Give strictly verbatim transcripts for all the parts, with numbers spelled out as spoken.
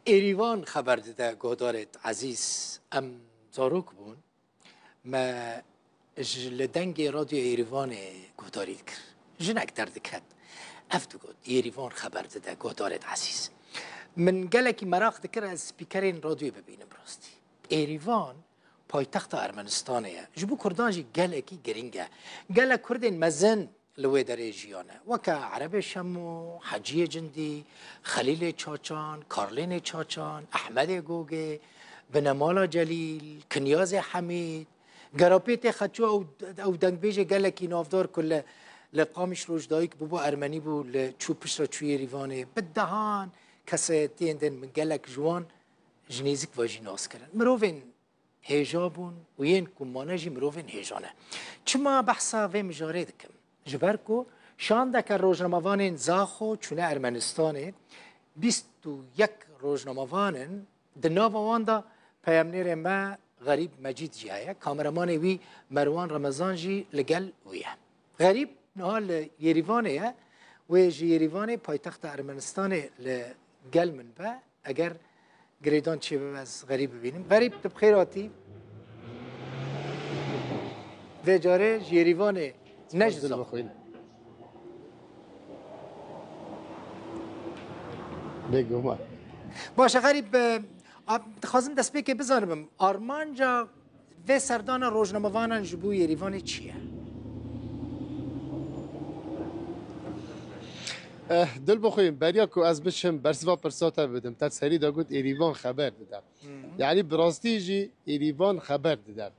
Êrîvan xeber dide, guhdarêt ezîz, em zarok bûn, me ji li dengê Radyo Êrîvanê guhdarî dikir. Jinek derdiket, ev digot, Êrîvan xeber dide, guhdarêt ezîz. Min gelekî meraq dikir ez spîkerên radyoyê bibînim rastî. Êrîvan paytexta Ermenistanê ye. Ji bo Kurdan jî gelekî girîng e. Gelek Kurdên mezin li wê derê jiyane. Weke Erebê Şemo, Heciyê Cindî, Xelîlê Çaçan, Karlênê Çaçan, Ehmedê Gogê, Binemala Celîl, Kinyazê Hemîd, Gerapêtê Xeço ew, ew dengbêjê gelekî navdar ku li, li Qamiş Rojdaîk bûbû, Ermenî bû, li çû piştre çû Yêrîvanê. Bi dehan kesayetiyên din min gelek ji wan ji nêzik ve jî nas kirin. Mirovên hêja bûn û yên ku mane jî mirovên hêja ne. Çima behsa vê mijarê dikim? Ji ber ku şandeke rojnamevanên Zaxo çûne Ermenistanê, bîst û yek rojnamevan in, di nava wan de peyamnêrê me Xerîb Mecîd jî heye, kameramanê wî Merwan Remezan jî li gel wî ye. Xerîb niha li Yêrîvanê ye, wê ji Yêrîvanê paytexta Ermenistanê li gel min be. Eger girêdan çêbibe, ez Xerîb bibînim. Xerîb, tu bi xêr hatî. Vê carê ji Yêrîvanê, ne ji Zaxo. Bêguman. Baş e Xerîb, e, a, dixwazim destpêkê bizanibim. Armanca vê serdana rojnamevanan ji bo Yêrîvanê çi ye? Eh, Dilbixwîn, beriya ku ez biçim bersiva pirsa te bidim, te serî de got Êrîvan xeber dide. Hı hı. Yanî bi rastî jî Êrîvan xeber dide.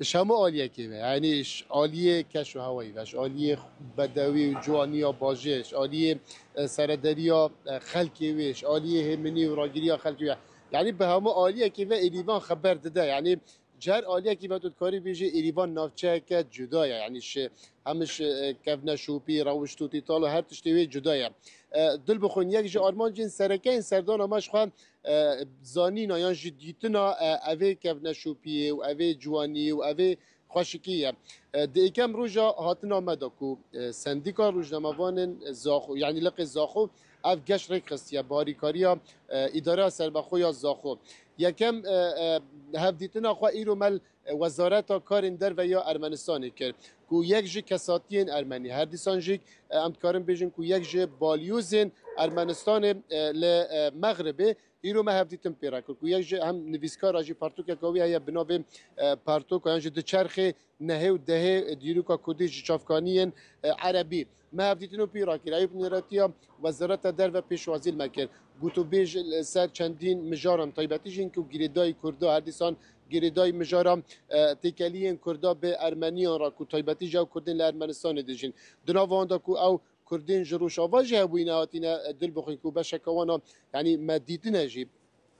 Ji hemû aliyekê ve, yanî ji aliyê keş û hewayî ve, ji aliyê bedewî û ciwaniya bajêr, ji aliyê, e, serederiya, e, xelkê wê, ji aliyê hêminî û ragiriya xelkê wê. Yanî bi hemû aliyekê ve Êrîvan xeber dide. Yanî Ji her aliyekî ve tu dikarî bêjî Êrîvan navçeyeke cuda ye. Yanî ji, hem ji, e, kevneşopî, rewişt û tîtal û her tiştê wê cuda ye. E, Dilbixwîn, yek ji armancên sereke yên serdana me ji xwe, e, zanîna yan jî dîtina, e, evê kevneşopiyê û evê ciwanî û evê xweşikî ye. E, di êkem roja hatina me de ku, e, Sendîka Rojnamevanên Zaxo, yanî Liqê Zaxo, ev geş rêk xistiye bi harîkariya, e, Îdareya Serbexwe ya Zaxo. Yekem, e, e, hevdîtina xwe îro me li, e, Wezareta Karên Derve ya Ermenistanê kir, ku yek ji kesatiyên ermenî, her dîsan jî, e, em dikarin bêjin ku yek ji balyozên Ermenistanê, e, li, e, Mexribê, îro me hevdîtin pê re kir, ku yek ji hem nivîskara jî pertûkeka wî heye bi navê, e, pertûka yan jî di çerxê nehê û dehê dîroka kurdî ji çavkaniyên, e, erebî. Me hevdîtin û pî rakir. Ew bi nêratiya Wezareta Derve pêşwazî li me kir. Gotûbêj li ser çendîn mijaran, taybetî jî ku girêdayî kurda, her dîsan girêdayî mijara, e, têkeliyên kurda bi ermeniyan re ku taybetî jî ew kurdên li Ermenistanê dijîn. Di nav wan de ku ew kurdên ji Rojava jî hebûyîne hatîne, e, Dilbixwîn ku beşeke wan a, yanî me dîtine jî.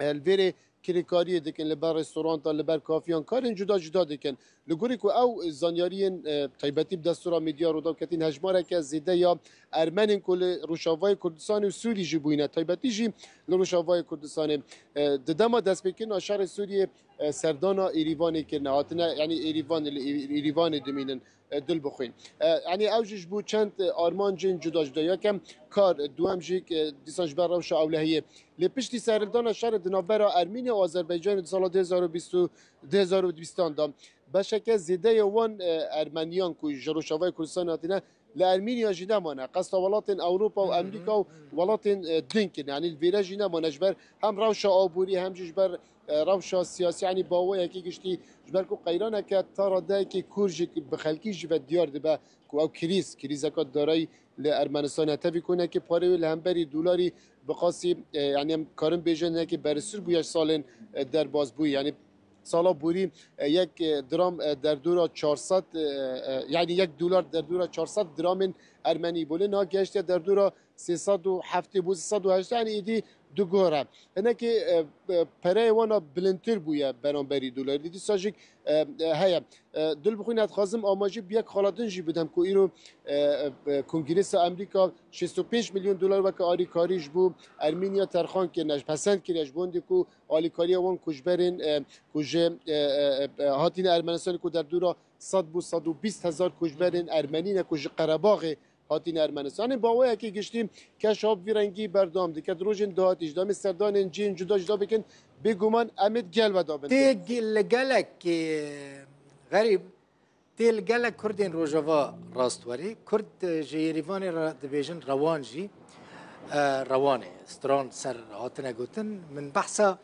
E, li vêrê kirêkariyê dikin, li ber restoranta, li ber kafiyan, karên cuda cuda dikin. Li gorî ku ew zanyariyên, e, taybetî bi destûra Medya Rûdaw ketîn, hejmareke zêde ya ermenên ku li Rojavayê Kurdistanê û Sûrî jî bûyîne, taybetî jî li Rojavayê Kurdistanê, e, di dema destpêkirina şerê Sûriyê, e, serdana Êrîvanê kirine, hatine, yanî Êrîvan, li Ê-, Êrîvanê dimînin. E, Dilbixwîn. E, yanî ew jî ji bo çend, e, armancên cuda cuda. Yekem kar, e, duwem jî, e, dîsan ji ber rewşa ewlehiyê. Lê piştî serhildana şerê di navbera Ermînî û Azerbaycanê di sala du hezar û bîst û, du hezar û bîstan de beşeke zêde ya wan, e, ermeniyan ku ji Rojavayê Kurdistanê hatine, li Ermîniya jî nemane. Qesta welatên Ewropa û Hı hı. Amerîka û welatên, e, din kirine. Yanî li vêre jî nemane. Ji ber hem rewşa aborî hem jî ji ber e, rewşa siyasî, yanî bi awayekî giştî, ji ber ku qeyraneke ta radeyekê kûr jî bi xelkî jî ve diyar dibe ku ew krîz, krîzeka darayî li Ermenistanê ye. Tevî ku hinekî parê wê li hemberî dolarî bi qasî, e, yanî em karin bêjin hinekî beristir bûye ji salên, e, derbas bûyî. Yanî sala borî, e, yek, e, dram, e, derdora çar sed, e, e, yanî yek dolar derdora çar sed dramên ermenî bû. Lê niha gehiştiye derdora sê sed û heftê bû, sê sed û heştê, yanî êdî digore. Hinekî, e, e, pereyê wana bilindtir bûye beramberî dolarî. Dîsa jî, e, e, heye. E, Dilbixwîn, ez dixwazim amajî bi yek xala din jî bidim ku îro, e, e, Kongresa Amerîka şêst û pênc milyon dolar weke alîkarî ji bo Ermîniya terxan kirine, pesend kiriye ji bo hindê ku alîkariya wan koçberên, e, ku ji, e, e, e, hatine Ermenistanê ku derdora sed bû sed û bîst hezar koçberên Ermenî ne ku ji Qerebaxê Hatîne Ermenistanê bi awayekî giştî keşa bi vî rengî berdewam dike. Di rojên dahatî jî de em ê serdanên cihên cuda cuda bikin. Bêguman em ê di gel ve de bin. Tê ge-, li gelek, e, xerîb, tê li gelek Kurdên Rojava rast werî. Kurd, e, ji Yerîvanê re dibêjin rewan jî, e, rewanê. Stran ser hatine gotin. Min behsa,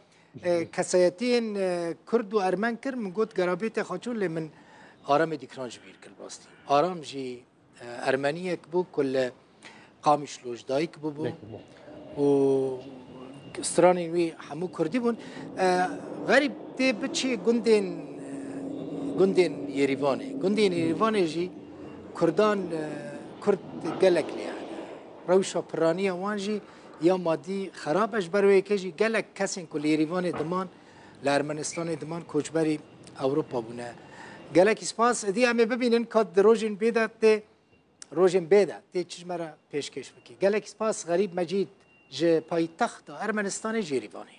e, kesayetiyên, e, Kurd û Ermen kir. Min got Garabêtê Xaço, lê min Aramê Dîkran ji bîr kir rastî. Aram jî e, Ermeniyek bû ku li Qamişlo ji dayik bûbû û stranên wî hemû kurdî bûn. E, Xerîb, tê biçî gundên, gundên Yerîvanê. Gundên Yerîvanê jî kurdan, e, kurd gelek lê hene. Rewşa piraniya wan jî ya madî xerab e, ji ber wê yekê jî gelek kesên ku li Yerîvanê diman, li Ermenistanê diman koçberî Ewropa bûne. Gelekî spas. Êdî em ê bibînin ka di rojên bê de tê, rojên bê de tê çi ji me re pêşkêş bikî. Gelekî spas Xerîb Mecîd ji paytexta Ermenistanê ji Yerîvanê.